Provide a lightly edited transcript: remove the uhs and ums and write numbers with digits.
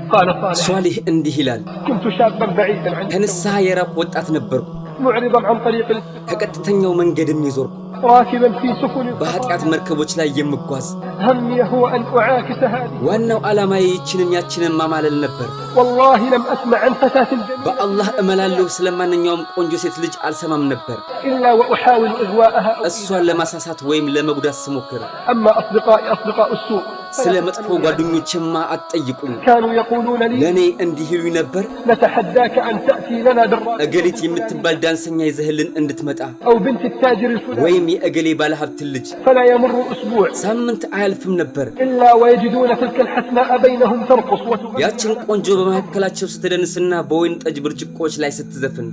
قال صالح ሷሊህ እንዲህ ይላል፣ كنت شابا بعيدا عن ከንስሐ የራቅሁ ወጣት ነበርኩ፣ معرضا عن طريق الاستقامة ከቀጥተኛው መንገድም የዞርኩ፣ راكبا في سفن በኃጢአት መርከቦች ላይ የምጓዝ። همي هو أن أعاكس هذه ዋናው ዓላማዬ ይችንም ያችንም ማማለል ነበር። والله لم أسمع عن فتاة جميلة በአላህ እመላለሁ ስለ ማንኛውም ቆንጆ ሴት ልጅ አልሰማም ነበር፣ إلا وأحاول إغواءها أو እሷን ለማሳሳት ወይም ለመጉዳት ስሞክር። أما أصدقائي أصدقاء السوء ስለ መጥፎ ጓደኞችማ አትጠይቁኝ። كانوا يقولون لي ለእኔ እንዲህ ይሉኝ ነበር፣ نتحداك أن تأتي لنا بالراقصة እገሊት የምትባል ዳንሰኛ ይዘህልን እንድትመጣ أو بنت التاجر الفلاني ወይም የእገሌ ባለሀብትን ልጅ። فلا يمر أسبوع ሳምንት አያልፍም ነበር إلا ويجدون تلك الحسناء بينهم ترقص وتغني ያችን ቆንጆ በመካከላቸው ስትደንስና በወይን ጠጅ ብርጭቆዎች ላይ ስትዘፍን።